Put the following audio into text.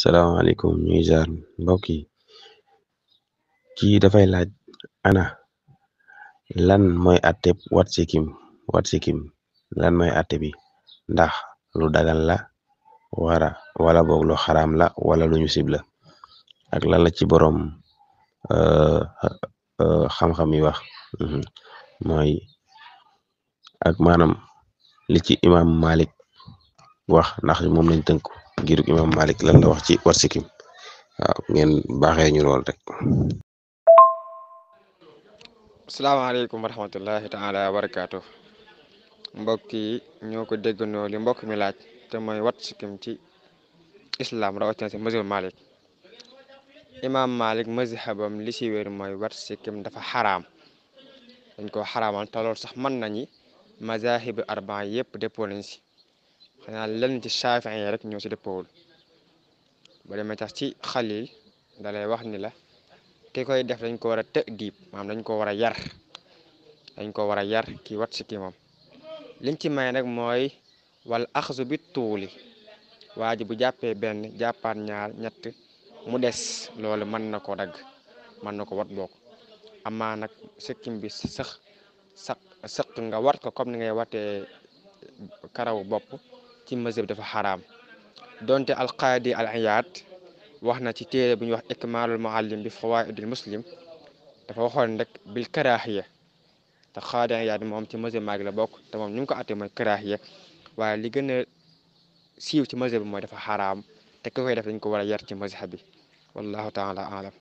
salaamaaleykum ñuy jaar mbokk yi kii dafay laaj ana lan mooy atteb wat sikim lan mooy atte bi ndax lu dagan la wala boog lu xaraam la wala lu ñu sib la ak lan la ci boroom xam-xam yi wax mooy ak maanaam li ci imam Malik wax ndax moom lañ tënk ngiruk imam Malik lan la wax ci wat sikim waaw ngeen baaxee ñu lool rek. asalaamaaleykum wa rahmatullahi taala wa barakaatu mbokk yi ñoo ko déggandoo li mbokk mi laaj te mooy wat sikkim ci islam rawatina si mazhab Malik imam Malik mazhabam li si wér mooy wat sikkim dafa xaraam dañ ko xaraamal te loolu sax mën nañi mazahib arbaa yëpp dëppoo nañ si xanaa lenn ci Shaafi'i yi rek ñoo si dëppoowul ba demee tax ci xalil dalay wax ni la ki koy def dañ ko war a tëddiib maanaam dañ ko war a yar kii wat sikkimam liñ ci may nag mooy wala axsu bi tuuli waa ji bu jàppee benn jàppaat ñaar ñett mu des loolu mën na ko dagg mën na ko wat bokk amaa nag sikkim bi sëq nga wat ko comme ni ngay watee karawu bopp ci mazhab dafa xaraam donte alqaadi al iyaad wax na ci téere bu ñuy wax ikmaalul muallim bi fawaidil muslim dafa waxoon rek bil karaahiya te qaadi iyaad moom ci mazhab Maalik la bokk te moom ñu ngi ko àttee mooy karaahiya waaye li gën a siiw ci mazhab bi mooy dafa xaraam te ki koy def dañ ko war a yar ci mazhab bi wallahu taala alam